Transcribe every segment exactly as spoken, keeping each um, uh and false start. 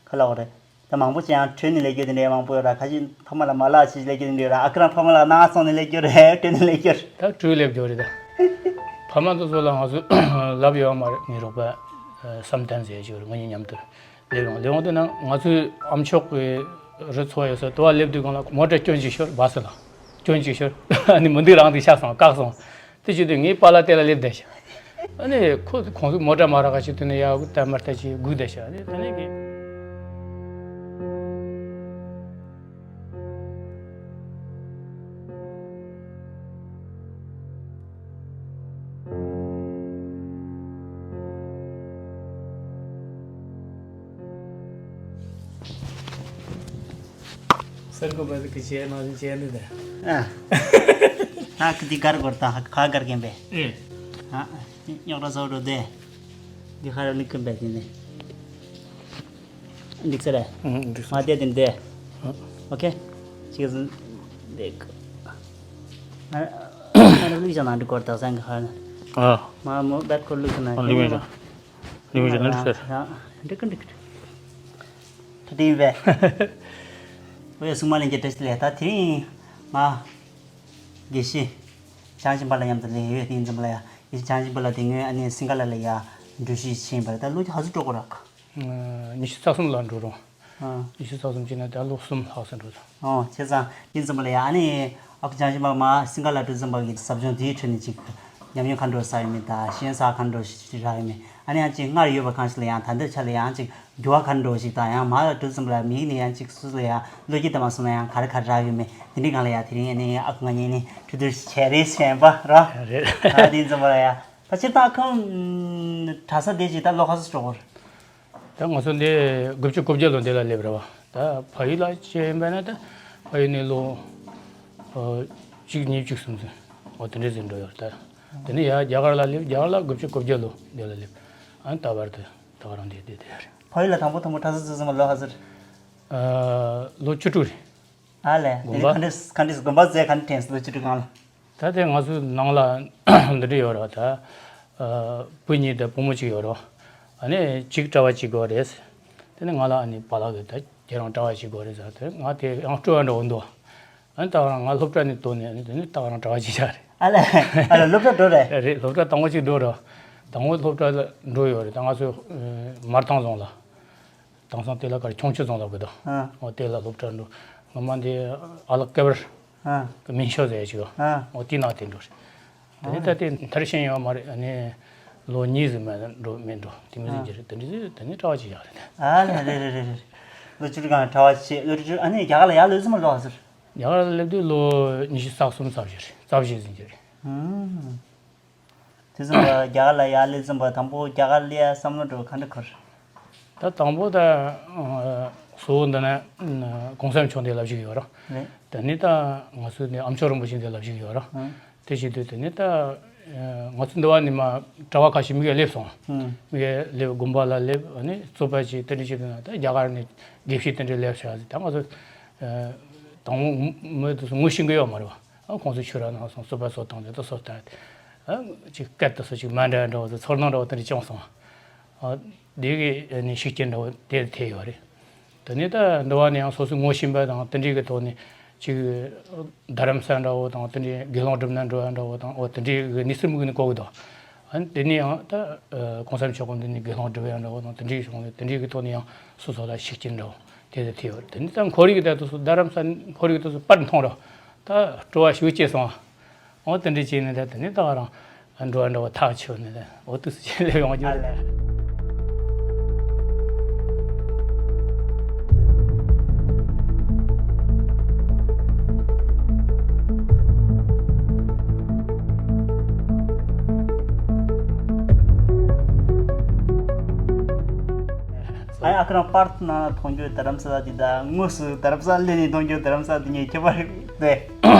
ཁ་ལག་རེད། ད་མང་པོ་ཅིག་ཡང་བྲོས་ནས་སླེབས་རྒྱུ་དེ་འདྲའི་མང་པོ་ཡོད་ར། ཁ་ཅིག་ཕ་མ་ལ་མ་ལབ་ཅིག་སླེབས་རྒྱུ་དེ་འདྲ་ཡོད་ར། ཨ་ཁུ་རང་ཕ་མ་ལ་ནང་སོང་ནས་སླེབས་རྒྱུ་རེད། བྲོས་ནས་སླེབས་རྒྱུ་རེད། ད་བྲོས་སླེབས་རྒྱུ་རེད་ད། ཕ་མ་དེ་ཚོ་ལ་ང་ཚོས་ལབ་ཡོད་མ་རེད། ངའི་རོགས་པ་བསམ་གཏན་ཟེར་ཞིག་རེད། ང་གཉིས་མཉམ་དུ་སླེབས་ཡོང་། སླེབས་ཡོང་དུས་ན་ང་ཚོའི་ཨ་མཆོག་གི་རི་ཚོ་ཡོད་ས་དུ་བ་སླེབས་དུས་སྒང་ལ་མོ་ཊ་སྐྱོན་ཅིག་ཤོར། བ་སི་ལ་སྐྱོན་ཅིག་ཤོར། ཨ་ནི་མི་འདུག་རང་དེ་ཆགས་སོང་། བཀག་སོང་། དེ་བྱེད་དུས་ངའི་པཱ་ལགས་དེ་ལ་སླེབས་བསྡད་ཤག་ཨ་ནི་ཁོ་ཁོང་ཚོའི་མོ་ཊ་མ་རག་ག་བྱེད་དུས་ནས་ཡར་ལྟ་མར་ལྟ་ཅིག་སྒུག་བསྡད་ཤག་ཨ་ནི་དེ་ནས་ངས། སར་གོ་བ་གི་ཆེ་ན་ཆེ་ནི་དེ། ཨ། ད་ཁི་དི་གར་གོར་ད་ཁ་གར་གེན་པེ། ཨེ། ཨ། རྙོག་དྲ་བཟོ་འགྲོ་དེ། འདི་ཁ་ར་ལི་ཀུན་པེ་དེ་ནི། འགྲིག་ས་རེད། ཨང་། འགྲིག་ས། མ་བསྡད་དེ་འདི། ཨ། ཨོ་ཁེ། ཅིག་ཟིན། འདི། ང་ང་ར་ལུས་ཅང་ན་འགྲིག་གོར་ད་སང་གི་ཁ་ན། ཨ། མ་མོ་བད་ཁོ་ལུས་ཅང་ན། ཨ། ལུས་ཅང་ན། ལུས་ཅང་ན་འགྲིག་ས་རེད། འགྲིག་གི་འགྲིག་གི། ད་དེ་ཡིན་པས། ཨོ་ཡ་སུང་མ་ལེན་གྱི་བཀྲ་ཤིས་བདེ་ལེགས། ད་དེ་རིང་ང་དགེ་བཤེས་བྱང་ཆེན་པ་ལ་མཉམ་དུ་ལེན་ཡོད། དེ་ཡིན་ཙམ་པ་ལ་ཡ་དགེ་བཤེས་བྱང་ཆེན་པ་ལ་དེ་སྔོན་ཨ་ནི་སིང་ག་ལ་ལ་ཡ་འགྲུལ་བཞུད་ཕྱིན་པ་རེད། ད་ལོ་ག་ཚོད་འགྲོ་གོ་རག་ཉི་ཤུ་རྩ་གསུམ་ལ་འགྲོ་རུང་། ཨ། ཉི་ཤུ་རྩ་གསུམ་བྱས་ན་ད་ལོ་གསུམ་ལྷག་ཙམ་འགྲོ་ཚར། ཨོ་བྱས་ཙང་དེ་ཙམ་པ་ལ་ཡ་ཨ་ནི་ཨ་ཁུ་བྱང་ཆེན་པ་མ་སིང་ག་ལ་འགྲོ་ཙམ་པ་གི་ཟབ་སྦྱོང་དེའི་ཁྲོད་ནས་ཅིག་ཉམས་མྱོང་ག་འདྲ་བསགས་ཡོད་མེད་དང་ཞན་ས་ག་འདྲ་ཞིག་རག་ཡོད་མེད། ཨ་ནི་ཡང་ཅིག་སྔར་ཡོད་པ་གང་ཞིག་ལ་ཡང་ད་ལྟའི་ཆ་ལ་ཡང་ཅིག་འགྱུར་བ་ག་འདྲ་ཞིག་དང་ཡང་མ་འགྲོ་ཙམ་པ་ལ་མིག་ནས་ཡང་ཅིག་སུ་ལ་ཡང་བློ་སྐྱེད་དམ་པ་སོང་ན་ཡང་ག་རེ་ག་རེ་རག་ཡོད་མེད། དེ་འདྲའི་སྒང་ལ་ཡང་དེ་རིང་ཨ་ནི་ཨ་ཁུ་ང་གཉིས་ནི་གྲོས་བསྡུར་ཞིག་བྱས་རེད་ཞེས་པ་ར། རེད། ཨ་དེ་ཙམ་པ་ལ་ཡང་ད་སྤྱིར་བཏང་ཁམས་གྲྭ་ས་དེ་ཅིག་ད་ལོ་ག་ཚོད་འགྲོ་གོ་རེད། ད་ང་ཚོ་འདི་དགུ་བཅུ་གོ་བརྒྱད་ལོ་འདི་ལ་སླེབས་རེད་བ། ད་ཕ་ཡུལ་ལ་སྐྱེས་ཡིན་པ་ན་ད་ཕ་ཡུལ་ནས་ལོ་ཨ་གཅིག་གཉིས་བཅུ་གསུམ་ཙམ་འོ་དེ་འདྲ་ཟིན་འགྲོ་ཡོད་རེད། ད་དེ་ནས་ཡར་རྒྱ་གར་ལ་སླེབས། རྒྱ་གར་ལ་དགུ་བཅུ་གོ་བརྒྱད་ལོ་འདི་ལ་སླེབས། ཨ་ད་བར་དུ་ད་བར་འདི་བསྡད་བསྡད་ཡོད་རེད། ཕ་ཡུལ་ལ་དང་པོ་དང་པོ་གྲྭ་ས་བཙུགས་ཙམ་ལོ་ག་ཚོད་རེད། ཨ་ལོ་བཅུ་དྲུག་རེད། ཨ་ལས། དེ་དགོན་ནས་པ། ག་འདྲས་ག་འདྲས་དགོན་པ་རྫས་ག་འདྲས་དྲན་སོང་ལོ་བཅུ་དྲུག་སྒང་ལ། ད་དེ་ང་ཚོའི་ནང་ལ་འདི་འདྲ་ཡོད་རེད། ད་ཨ་བུ་གཉིས་དང་བུ་མོ་གཅིག་ཡོད་རེད། ཨ་ནི་གཅིག་གྲྭ་པ་བྱེད་དགོས་རེད། དེ་ནས་ང་ལ་ཨ་ནི་པཱ་ལགས་ཀྱིས་ད་ཁྱེད་རང་གྲྭ་པ་བྱེད་དགོས་རེད་ཟེར་ཏེ་ང་དེ་ཡང་སྤྲོ་བ་འདྲ་བོ་འདུག་ཨ་ནི་ད་རང་ང་སློབ་གྲྭ་ནས་ཐོན་ནས་ཨ་ནི་དེ་ནས་ད་རང་གྲྭ་པ་བྱེད་བཞག་རེད། ཨ་ལས། ཨ་ལས་སློབ་གྲྭ་འགྲོ་རེད། རེད། སློབ་གྲྭ་དང་པོ་གཅིག་འགྲོ་རེད། དང་པོ་སློབ་གྲྭ་ལ་འགྲོ་ཡོད་རེད། ད་ང་ཚོ་ཨ་མར་ཐང་རྫོང་ལ། དེང་སང་དེ་ལ་ག་རེ་ཁྱུང་མཆུ་རྫོང་ལབ་གི་འདུག་ཨ། འོ་དེ་ལ་སློབ་གྲྭ་འགྲོ། སྔོན་མ་འདི་ཨ་ལགས་སྐལ་བར་ཨ། གི་སྨན་ཤོག་ཟེར་ཡ་ཞིག་ཡོད། ཨ། འོ་དེ་ནང་དེ་འགྲོ་རེད། དེ་ནས་ད་དེ་མཐར་ཕྱིན་ཡོད་མ་རེད། ཨ་ནི་ལོ་གཉིས་ཟིན་མ་འགྲོ་མེད་འགྲོ་དེ་མི་ཟིན་གྱི་རེད། དེ་འདྲ་ཟིན་དེ་ནས་གྲྭ་པ་ཅིག་བཞག་རེད། ཨ་ལས། རེད་རེད་རེད་རེད། ལོ་བཅུ་དྲུག་སྒང་གྲྭ་པ་བྱས། ལོ་བཅུ་དྲུག་ཨ་ནི་རྒྱ་གར་ལ་ཡར་སླེབས་ཙམ་ལོ་ག་ཚོད་རེད། རྒྱ་གར་ལ་སླེབས་དུས་ལོ་ཉི་ཤུ་རྩ་གསུམ་རྩ་བཞི་རེད། རྩ་བཞི་ཟིན་གྱི་རེད། ཨུམ། དེ་ཙམ་པ་རྒྱ་གར་ལ་ཡར་སླེབས་ཙམ་པ་དང་པོ་རྒྱ་གར་སླེབས་ཡ་བསམ་བློ་འགྲོ་ག་འདྲ་འཁོར། ད་དང་པོ་ད་ཨ་གཙོ་བོ་འདི་ན་ཨ་གོང་ས་མཆོག་འདི་ལ་བཞུགས་ཡོད་རེད། རེད། དེ་ནས་ད་ང་ཚོའི་ནི་ཨ་མཆོག་རིན་པོ་ཆེ་འདི་ལ་བཞུགས་ཡོད་རེད། ཨ། དེ་བྱེད་དུས་དེ་ནས་ད་ཨ་ང་ཚོ་འདི་བ་ནས་མར་གྲྭ་པ་ཁ་ཤས་མི་ག་སླེབས་སོང་། ཨ། མི་ག་སླེབས། དགོན་པ་ལ་སླེབས། ཨ་ནི་རྩོད་པ་བྱས། དེ་འདྲ་བྱེད་དུས་ན་ད་རྒྱ་གར་ནས་དགེ་བཤེས་དེ་འདྲ་སླེབས་ཤག་ཟེར། ད་ང་ཚོ་ཨ་དང་པོ་མི་དེ་ཚོ་ངོ་ཤེས་ཀྱི་ཡོད་མ་རེད་བ། ཨ་ཁོང་ཚོ་ཆོས་ར་ནང་སོང་། རྩོད་པ་བཟོ་སྟངས་དེ་ཚོ་བཟོ་སྟངས། ཨ་ཅིག་སྐད་དེ་ཚོ་ཅིག་མ་འདྲ་འདྲ་བོ་དང་ཚོར་སྣང་འདྲ་བོ་དེ་འདྲ་བྱུང་སོང་། ཨ་དེ་གི་ནི་ཤུགས་རྐྱེན་འདྲ་བོ་དེ་ཐེབས་ཡོད་རེད། དེ་ནས་ད་འདི་བ་ནས་ཡང་སོ་སོའི་ངོ་ཤེས་པ་དང་དེ་འདྲའི་གི་ཐོག་ནས་ཅིག་རྡ་རམ་ས་འདྲ་བོ་དང་དེ་འདྲའི་དགེ་སློང་སྒྲུབ་ན་འགྲོ་ཡ་འདྲ་བོ་དང་། འོ་དེ་འདྲའི་གི་གནས་ཚུལ་མི་གི་ནས་གོ་གི་འདུག་ཨ་ནི་དེ་ནས་ཡང་ད་གོང་ས་མཆོག་གི་འདི་ནས་དགེ་སློང་སྒྲུབ་ཡ་འདྲ་བོ་དང་དེ་འདྲའི་བྱུང་ནས་དེ་འདྲའི་གི་ཐོག་ནས་ཡང་སོ་སོ་ལ་ཤུགས་རྐྱེན་འདྲ་བོ་དེ་ཚོ་ཐེབས་ཡོད་རེད། དེ་ནས་ད་ཁོར་ཡུག་དེ་ཚོ་རྡ་རམ་ས་ཁོར་ཡུག་དེ་ཚོ་པར་མཐོང་རོགས། ད་སྤྲོ་བ་ཞེ་པོ་སྐྱེས་སོང་། འོ་དེ་འདྲ་བྱས་ནས་ད་དེ་ནས་ད་རང་འགྲོ་བ་འདྲ་བོ་ཐག་ཆོད་ནས་ད་འོ་དུས་སུ་བྱས་སླེབས་ཡོང་རྒྱུ་རེད། ཨ་ཡ། ཨ་ཁུ་རང་པར་ནང་མཐོང་རྒྱུ་རྡ་རམ་ས་ལ་དེ་དང་དངོས་སུ་རྡ་རམ་ས་ལ་སླེབས་ནས་མཐོང་རྒྱུ་རྡ་རམ་ས་དེ་གཉིས་ཁྱད་པར་རེད།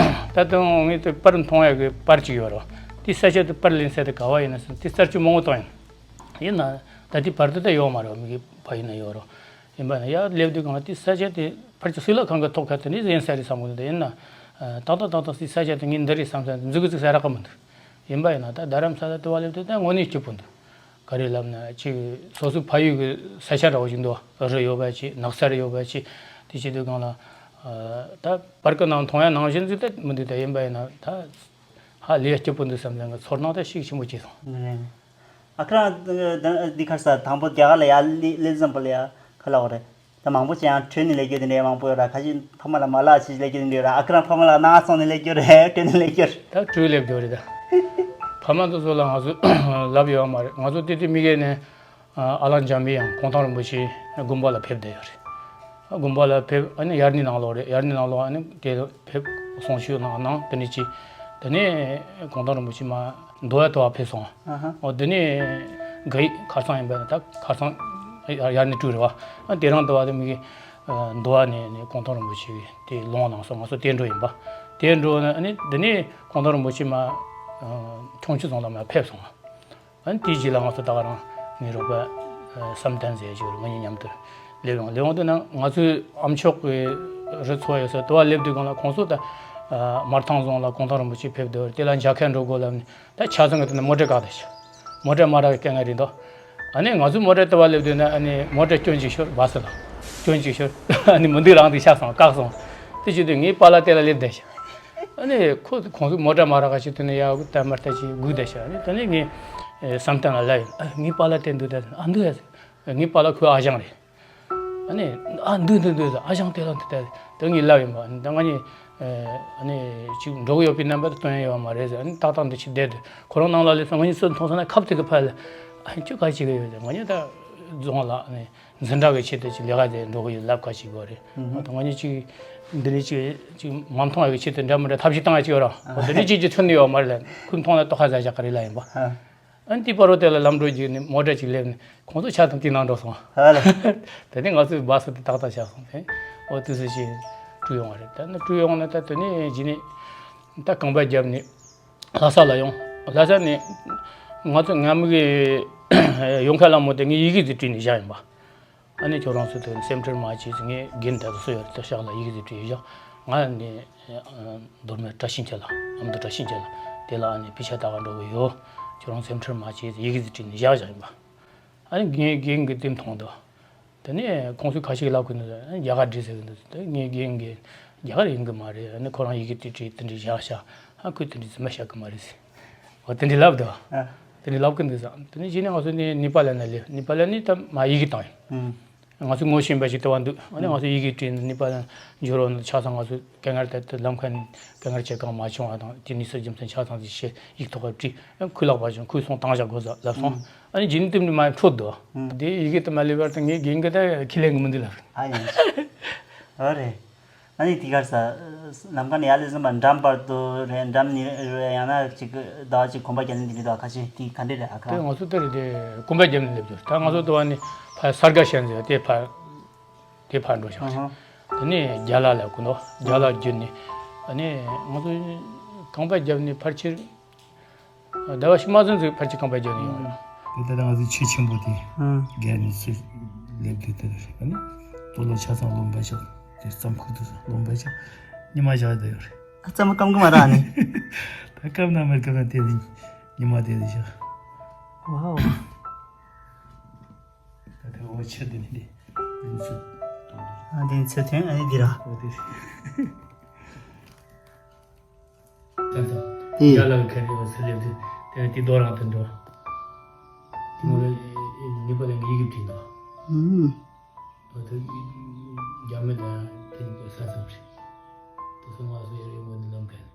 ད་དུང་ངས་དེ་པར་མཐོང་ཡག་གི་པར་ཅིག་ཡོད་རེད། དེ་ས་ཆ་དེ་པར་ལེན་ས་དེ་ག་བ་ཡིན་ན་ཟེར་དུས་དེ་གསར་ཆུ་མང་པོ་བཏང་ཡིན། ཡིན་ན་ད་དེ་བར་དུ་ད་ཡོད་མ་རེད། མི་གི་ཕ་ཡུལ་ན་ཡོད་རེད། ཡིན་པ་ན་ཡར་སླེབས་དུས་གང་དེ་ས་ཆ་དེ་ཕར་ཅིག་སུ་ལ་གང་གི་ཐོག་ཁ་དེ་འདྲ་ཡིན་ས་རེད་བསམ་གི་འདུག་ཡིན་ན་ཏག་ཏག་ཏག་ཏག་སི་ས་ཆ་དེ་ངས་འདི་རེད་བསམ་ས་འཛུགས་གི་འཛུགས་ས་རག་གི་མི་འདུག་ཡིན་པ་ཡིན་ན་ད་རྡ་རམ་ས་ལ་དུ་བ་སླེབས་དུས་ད་དངོས་གནས་སྐྱིད་པོ་འདུག་ག་རེ་ལབ་ན་ཅིག་སོ་སོའི་ཕ་ཡུལ་གྱི་ས་ཆ་འདྲ་བོ་ཞིག་འདུག་རི་ཡོད་པ་ཅིག་ནགས་ཚལ་ཡོད་པ་ཅིག་དེ་བྱེད་དུས་སྒང་ལ་ད་པར་ཀི་ནང་མཐོང་ཡ་ནང་བཞིན་ཟིག་ད་མི་འདུག་ད་ཡིན་པ་ཡིན་ན་ད་ཧ་ལས་སྐྱིད་པོ་འདུག་བསམ་ལེ་ངའི་ཚོར་སྣང་ད་ཤུགས་ཆེན་པོ་སྐྱེས་སོང་། ཨ་ཁྱེད་རང་འདི་གར་ས་དང་པོ་རྒྱ་གར་ལ་ཡར་སླེབས་སླེབས་ཙམ་པ་ལ་ཡ་ག་ལབ་དགོས་རེད། ད་མང་པོ་ཅིག་ཡང་བྲོས་ནས་སླེབས་རྒྱུ་དེ་འདྲ་མང་པོ་ཡོད་ར། ཁ་ཅིག་ཕ་མ་ལ་མ་ལབ་ཅིག་སླེབས་རྒྱུ་དེ་འདྲ་ཡོད་ར། ཨ་ཁྱེད་རང་ཕ་མ་ལ་ནང་སོང་ནས་སླེབས་རྒྱུ་རེད། བྲོས་ནས་སླེབས་རྒྱུ་རེད། ད་བྲོས་སླེབས་རྒྱུ་རེད་ད། ཕ་མ་དེ་ཚོ་ལ་ང་ཚོས་ལབ་ཡོད་མ་རེད། ང་ཚོ་དེ་དུས་དམིགས་ཡུལ་ནས་ཨ་ལགས་འཇམ་པའི་ཡང་གུང་ཐང་རིན་པོ་ཆེ་དགོན་པ་ལ་ཕེབས་བསྡད་ཡོད་རེད། དགོན་པ་ལ་ཕེབས་ཨ་ནི་ཡར་ནི་ནང་ལོགས་རེད། ཡར་ནི་ནང་ལོགས་ཨ་ནི་དེ་ཕེབས་གསུང་ཆོས་གནང་གནང་དེ་ནས་ཅི། དེ་ནས་གུང་ཐང་རིན་པོ་ཆེ་མ་འདུལ་བ་དུ་བ་ཕེབས་སོང་། ཨ་ཧ། འོ་དེ་ནས་ག་ཡི་ཁ་སང་ཡིན་པ་ད་ཁ་སང་ཡར་ནི་སྤྲུལ་རེད་བ། ཨ་དེ་རིང་དུ་བ་དེ་མི་གི་འདུལ་བ་ནས་ནས་གུང་ཐང་རིན་པོ་ཆེ་གི་དེ་ལུང་གནང་སོང་། ང་ཚོ་དེ་འགྲོ་ཡིན་པ། དེ་འགྲོ་ནས་ཨ་ནི་དེ་ནས་གུང་ཐང་རིན་པོ་ཆེ་མ་ཁྱུང་མཆུ་རྫོང་ལ་མ་ཕེབས་སོང་། ཨ་ནི་དེའི་རྗེས་ལ་ང་ཚོ་ད་ག་རང་ངའི་རོགས་པ་བསམ་གཏན་ཟེར་ཞིག་རེད། ང་གཉིས་མཉམ་དུ་སླེབས་ཡོང་། སླེབས་ཡོང་དུས་ན་ང་ཚོའི་ཨ་མཆོག་གི་རི་ཚོ་ཡོད་ས་དུ་བ་སླེབས་དུས་སྒང་ལ་ཁོང་ཚོ་ད་མར་ཐང་རྫོང་ལ་གུང་ཐང་རིན་པོ་ཆེ་ཕེབས་འདུག་དེ་ལ་མཇལ་ཁ་འགྲོ་དགོས་ལབ་ནས་ད་ཆ་ཚང་གི་དེ་ན་མོ་ཊ་བཀག་ད་ཤག་མོ་ཊ་མ་རག་གི་སྐད་ངན་རེད་འདུག་ཨ་ནི་ང་ཚོའི་མོ་ཊ་དུ་བ་སླེབས་དུས་ན་ཨ་ནི་མོ་ཊ་སྐྱོན་ཅིག་ཤོར་བ་སི་ལ་སྐྱོན་ཅིག་ཤོར། ཨ་ནི་མི་འདུག་རང་དེ་ཆགས་སོང་བཀག་སོང་། དེ་བྱེད་དུས་ངའི་པཱ་ལགས་དེ་ལ་སླེབས་བསྡད་ཤག་ཨ་ནི་ཁོ་ཁོང་ཚོའི་མོ་ཊ་མ་རག་ག་ཞིག་དེ་ནས་ཡར་ལྟ་མར་ལྟ་ཞིག་སྒུག་བསྡད་ཤག་ཨ་ནི་དེ་ནས་ངས་བསམ་གཏན་ལ་ལབ་ཡིན། ཨ་ངའི་པཱ་ལགས་དེ་འདུག་ད་ཨ་འདུག་ཡ་ཟེར། ངའི་པཱ་ལགས་ཁོའི་ཨ་ཞང་རེད། ཨ་ནི་ཨ་འདུག་འདུག་འདུག་ཟེར། ཨ་ཞང་དེ་ལ་འདུག་ད་དེ་ངས་ལབ་ཡིན་པ། ཨ་ནི་ད་ང་གཉིས་ཨ་ནི་ཅིག་འགྲོ་གི་ཡོད་པའི་རྣམ་པ་དེ་སྟོན་ཡ་ཡོད་མ་རེད་ཟེར། ཨ་ནི་ཏག་ཏག་འདི་ཕྱིར་བསྡད་དུས་ཁོ་རང་ནང་ལ་སླེབས་སོང་། ང་གཉིས་སུ་མཐོང་སོང་ན་ཁབ་ཏིག་གི་ཕར་ལ་ཨ་ཁྱོད་ག་བྱེད་གི་ཡོད་ཟེར། ང་གཉིས་ད་རྫོང་ལ་ཨ་ནི་འཛིན་གྲྭ་གི་ཆེད་དུ་ཅིག་ལས་ཀ་དེ་འགྲོ་གི་ཡོད་ལབ་ཁ་ཞིག་དགོས་རེད། ཨ་ད་ང་གཉིས་ཅིག་འདི་ནས་ཅིག་ཅིག་མ་མཐོང་ཡ་གི་ཆེད་དུ་འདྲ་མི་འདྲ་ཐབས་ཤེས་བཏང་ཡ་ཅིག་ཡོད་ར། འོ་དེ་འདྲ་ཅིག་ཅིག་མཚོན་ནི་ཡོད་མ་རེད་ལ། ཁོས་མཐོང་ན་ལྟོགས་ཁ་ཟ་བཞག་ག་རེ་ལ་ཡིན་པ། ཨ་ནི་དེའི་བར་དུ་དེ་ལ་ལམ་འགྲོ་རྒྱུགས་ནས་མོ་ཊ་ཅིག་སླེབས་ནས་ཁོང་ཚོ་ཆ་ཚང་དེའི་ནང་འགྲོ་སོང་། ཧ་ལ། དེ་ནས་ང་ཚོའི་བ་སི་དེ་ཏག་ཏག་བཞག་སོང་། དེ་འོ་དུས་སུ་ཞིག་བྲོས་ཡོང་བ་རེད། ད་ནི་བྲོས་ཡོང་ན་ད་དེ་ནས་རྗེས་ནས་ད་རྐང་པ་བརྒྱབ་ནས་ལྷ་ས་ལ་ཡོང་། ལྷ་ས་ནས་ང་ཚོ་ང་མི་གི་ཡོང་ཁ་ལ་མོ་དེ་ངས་ཡི་གེ་དེ་བྲིས་ནས་བཞག་ཡིན་པ། ཨ་ནི་ཁྱོད་རང་ཚོ་དེ་སེམས་ཁྲལ་མ་བྱེད་ཟེར། ངས་རྒན་དེ་ཚོ་སུ་ཡོད་རེད་ད་ཤག་ལ་ཡི་གེ་དེ་བྲིས་བཞག་ང་ནི་མདོ་སྨད་བཀྲ་ཤིས་འཁྱིལ་ལ་ཨ་མདོ་བཀྲ་ཤིས་འཁྱིལ་ལ་དེ་ལ་ཨ་ནི་དཔེ་ཆ་ལྟ་ག་འགྲོ་གི་ཡོད། ཁྱོད་རང་སེམས་ཁྲལ་མ་བྱེད་ཟེར་ཡི་གེ་དེ་བྲིས་ནས་བཞག་བཞག་ཡིན་པ། ཨ་ནི་རྒན་རྒན་གྱིས་དེ་མཐོང་འདུག་དེ་ནས་ཁོང་ཚོས་ཁ་ཤས་ལབ་གི་འདུག་རྒྱ་གར་བྲིས་ཟེར་གི་འདུག་དེ་ངས་རྒན་གྱིས་རྒྱ་གར་ཡིན་གི་མ་རེད། ཨ་ནི་ཁོ་རང་ཡི་གེ་དེ་བྲིས་དེ་འདྲ་བཞག་ཤག་ཨ་ཁོས་དེ་འདྲ་རྫུན་མ་བཤད་གི་མ་རེད་ཟེར། འོ་དེ་འདྲ་ལབ་འདུག་ཨ། དེ་འདྲ་ལབ་གི་འདུག་ཟེར། དེ་ནས་གཞི་ནས་ང་ཚོ་ནི་ནི་པ་ལ་ནས་སླེབས། ནི་པ་ལ་ནི་ད་མ་ཡི་གེ་བཏང་ཡིན། ཨུམ། ང་ཚོ་ངོ་ཤེས་པ་ཞིག་ལྟ་བ་འདུག་ཨ་ནི་ང་ཚོ་ཡི་གེ་བྲིས་ནི་པ་ལ་འབྱོར་བ་ནི་ཆ་ཚང་ང་ཚོ་དཀའ་ངལ་དེ་དེ་ལམ་ཁ་ནས་དཀའ་ངལ་ཆེ་གང་མ་བྱུང་བ་དང་དེ་ནི་སྲིད་རྒྱུ་མཚན་ཆ་ཚང་དེ་ཞེས་ཡིག་ཐོག་ག་བྲིས། ཨ་ཁོས་ལག་པ་བྱུང་ཁོས་སོང་བཏང་བཞག་དགོས་ཟེར་ལབ་སོང་། ཨུམ། ཨ་ནི་རྗེས་ནས་དེ་ནི་མ་འཕྲོད་དོ། ཨུམ། དེ་ཡི་གེ་དེ་མ་སླེབས་བར་དུ་ངས་རྒན་གྱི་ད་ཁས་ལེན་གི་མི་འདུག་ལབ། ཨ་ཡིན། ཨོ་རེད། ཨ་ནི་དེ་གར་ས་ལམ་ཁ་ནས་ཡར་སླེབས་ཙམ་པ་འགྲམ་བར་དུ་རེད། འགྲམ་ནས་རེད། ཡང་ན་ཅིག་ཟླ་བ་གཅིག་གོམ་པ་རྒྱབ་ནས་དེ་འདྲ་འདུག་ཁ་ཆེ་དེ་ག་འདྲ་རེད། ཨ་ཁ་དེ་ང་ཚོ་དེ་རེད་དེ་གོམ་པ་རྒྱབ་ནས་སླེབས་དུས་ད་ང་ཚོ་དུ་བ་ནི་ཕར་ས་དགའ་ཤན་ཟེར་དེ་ཕར་དེ་ཕར་འགྲོ་བཞག་ཅིག་ཨ་ཧ། དེ་ནས་རྒྱ་ལ་ལ་ཀུན་ཏུ་རྒྱ་ལ་བརྒྱུད་ནས་ཨ་ནི་ང་ཚོ་གོམ་པ་རྒྱབ་ནས་ཕར་ཕྱིར་ཟླ་བ་ཕྱི་མ་ཚུན་ཚོད་ཕར་ཕྱིར་གོམ་པ་རྒྱབ་ནས་ཡོང་། དེ་ལྟར་ང་ཚོའི་ཆོས་ཆེན་པོ་དེ་ཨ་རྒྱལ་ནས་ཚུར་སླེབས་དུས་དེར་ཨ་ནི་སྟོད་ལོགས་ཆ་ཚང་ལུང་པ་ཞིག་དེ་རྩམ་ཁུག་ཏུ་ལུང་པ་ཞིག་ཉི་མ་བཞག་བསྡད་ཡོད་རེད། ཨ་རྩམ་སྐམ་གི་མ་རག་ནི། ད་སྐམ་ན་མི་སྐམ་ན་དེ་ནི་ཉི་མ་དེ་ནི་ཞིག་ཝའོ། ད་དེ་འོ་ཆེ་དེ་ནི་དེ་དེ་ཚོ་ཨ་དེ་ཚོ་དེ་ཨ་ནི་དེ་ར། འོ་དེ། ད་ད། དེ། ཡ་ལ་ག་རེ་བ་ཟེར་ལེབ་དེ་དེ་དེ་རྡོ་རང་དུ་འགྲོ། དེ་མོ་ལ་ནི་པ་ལ་ཡི་གེ་བྲིས་འདུག་ཨུམ། ད་དེ་རྒྱ་མི་དང་དེ་ནི་ས་མཚམས་རེད། དེ་སོང་ང་སོ་ཡ་རེ་མོ་ནི་ལམ་ཁ་ནས།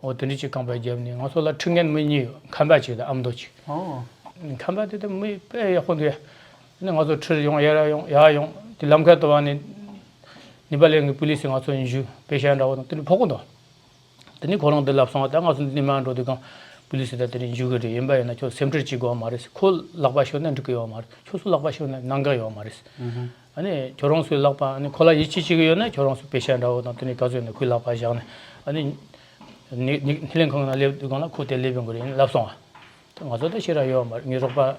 འོ་དེ་འདྲ་ཅིག་རྐང་པ་བརྒྱབ་ནས་ང་ཚོ་ལ་ཁྲིད་མཁན་མི་གཉིས་ཡོད། ཁམས་པ་གཅིག་དང་ཨ་མདོ་གཅིག་ཨོ། ཁམས་པ་དེ་དང་མི་དཔེ་ཡག་པོ་འདུག་ཨ་ནི་ང་ཚོ་ཁྲིད་ཡོང་ཡར་ཡོང་ཡར་ཡོང་དེ་ལམ་ཁ་དུ་བ་ནས་ནི་པ་ལན་གྱི་པུ་ལི་སི་ང་ཚོ་འཇུ་པེ་ཤ་འདྲ་བོ་དང་དེ་འདྲ་ཕོག་གི་འདུག་དེ་ནས་ཁོ་རང་འདི་ལབ་སོང་བ། ད་ང་ཚོ་འདི་ནས་མར་འགྲོ་དུས་སྒང་པུ་ལི་སི་ད་དེ་ནས་འཇུ་གི་རེད། ཡིན་པ་ཡིན་ན་ཁྱོད་སེམས་ཁྲལ་བྱེད་དགོས་པ་མ་རེད། ཁོ་ལག་པ་ཤོར་ན་འགྲིག་གི་ཡོད་མ་རེད། ཁྱོད་ཚོ་ལག་པ་ཤོར་ན་གནང་གི་ཡོད་མ་རེད། ཨ་ནི་ཁྱོད་རང་ཚོའི་ལག་པ་ཨ་ནི་ཁོ་ལ་ཡིད་ཆེས་བྱེད་ཀྱི་ཡོད་ན་ཁྱོད་རང་ཚོའི་པེ་ཤ་འདྲ་བོ་དང་དེ་ནས་ག་ཚོད་ཡོད་ན་ཁོའི་ལག་པ་བཞག་ནས་ཨ་ནི་ནི་ནི་སྣེ་ལེན་ཁང་ནང་སླེབས་དུས་སྒང་ལ་ཁོ་དེ་སླེབས་ཡོང་གི་རེད་ལབ་སོང་བ། ད་ང་ཚོ་ད་ཤེས་ར་ཡོད་མ་རེད། ངའི་རོགས་པ་ཨ་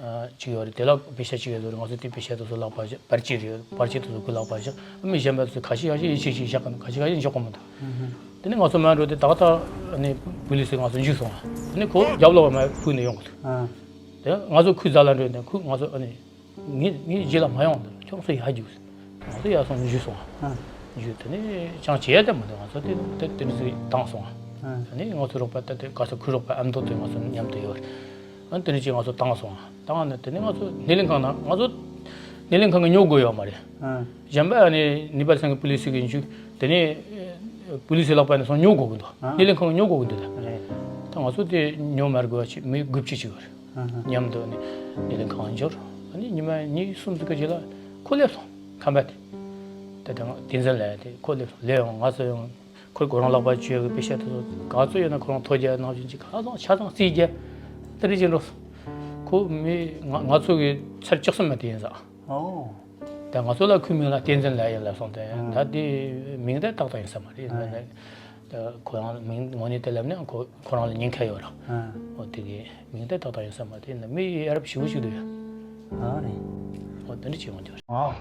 ཨ་གཅིག་ཡོད་རེད། དེ་ལ་པེ་ཤ་གཅིག་ཡོད་རེད། ང་ཚོ་དེ་པེ་ཤ་དེ་ཚོ་ལག་པ་བཞག་པར་ཆས་རེད། པར་ཆས་དེ་ཚོ་ཁོའི་ལག་པ་བཞག་མི་གཞན་པ་དེ་ཚོ་ཁ་ཤས་ཁ་ཤས་ཡིད་ཆེས་ཤིག་བཞག་གི་འདུག་ཁ་ཤས་ཁ་ཤས་འཇོག་གི་མི་འདུག་ཨུ་ཧུ། དེ་ནས་ང་ཚོ་མར་འགྲོ་དུས་ཏག་ཏག་ཨ་ནི་པུ་ལི་སི་ང་ཚོ་འཇུས་སོང་བ། དེ་ནས་ཁོ་རྒྱབ་ལོགས་མར་ཕུད་ནས་ཡོང་གི་འདུག་ཨ། དེ་ང་ཚོ་ཁོའི་རྩ་ལ་འགྲོ་ནས་ཁོས་ང་ཚོ་ཨ་ནི། ངའི་ངའི་རྗེས་ལ་མ་ཡོང་། ཁྱོད་ཚོ་ཡར་རྒྱུགས། ང་ཚོ་ཡར་སོང་འཇུས་སོང་། ཨ། འཇུས་དེ་ནས་ཅང་བྱེད་ཡ་དེ་མི་འདུག་ང་ཚོ་དེ་དེ་དེ་ནས་ཚུར་བཏང་སོང་། ཨ། དེ་ནས་ང་ཚོའི་རོགས་པ་ད་དེ་ག་ས་ཁོའི་རོགས་པ་ཨ་མདོ་དེ་ང་ཚོ་མཉམ་དུ་ཡོད་རེད། ཨ། དེ་ནས་ཅིག་ང་ཚོ་བཏང་སོང་། བཏང་ནས་དེ་ནས་ང་ཚོ་སྣེ་ལེན་ཁང་ནང་ང་ཚོ་སྣེ་ལེན་ཁང་གི་ཉོ་དགོས་ཡོད་མ་རེད། ཨ། གཞན་པ་ཨ་ནི་ནེ་པཱལ་སང་གི་པུ་ལི་སི་གི་འཇུས། དེ་ནས་པུ་ལི་སི་ལག་པ་ནས་སོང་ཉོ་དགོས་གི་འདུག་ཨ། སྣེ་ལེན་ཁང་གི་ཉོ་དགོས་གི་འདུག་ད། རེད། ད་ང་ཚོ་དེ་ཉོ་མ་དགོས་པ་ཅིག་མི་དགུ་བཅུ་ཅིག་ཡོད་རེད། ཨ་ཧ། མཉམ་དུ་ནི་སྣེ་ལེན་ཁང་འབྱོར། ཨ་ནི་ཉི་མ་གཉིས་གསུམ་ཙམ་གྱི་རྗེས་ལ་ཁོ་སླེབས་སོང་། ཁམས་པ་དེ། དེ་དང་བསྟན་འཛིན་ལགས་དེ་ཁོ་སླེབས་སོང་། སླེབས་ཡོང་ང་ཚོ་ཡང་ཁོས་ཁོ་རང་ལག་པ་གཅོད་ཀྱི་པེ་ཤ་དེ་ཚོ་ག་ཚོད་ཡོད་ན་ཁོ་རང་ཐོ་རྒྱག་ནང་བཞིན་གྱི་ག་ཚང་ཆ་ཚང་རྩིས་རྒྱག་དེ་འདྲ་བྱེད་འགྲོ་སོང་། ཁོ་མི་ང་ང་ཚོ་གི་ཚར་བཅུ་གསུམ་མ་དེ་ཡིན་ས། ཨོ། ད་ང་ཚོ་ལ་ཁོའི་མིང་ལ་བསྟན་འཛིན་ལགས་ཡིན་ལབ་སོང་། དེ་ཨ། ད་དེ་མིང་དེ་ཏག་ཏག་ཡིན་ས་མ་རེད། ཨ། ད་ཁོ་རང་མིང་དངོས་གནས་དེ་ལབ་ནས་ཁོ་ཁོ་རང་ལ་ཉེན་ཁ་ཡོད་ར། ཨ། འོ་དེ་གི་མིང་དེ་ཏག་ཏག་ཡིན་ས་མ་རེད། ན་མི་ཡ་རབས་ཞེ་པོ་ཞིག་འདུག་ཡ། ཨ་རེད། འོ་དེ་འདྲ་བྱེད་འོང་རྒྱུ་རེད། ཨ།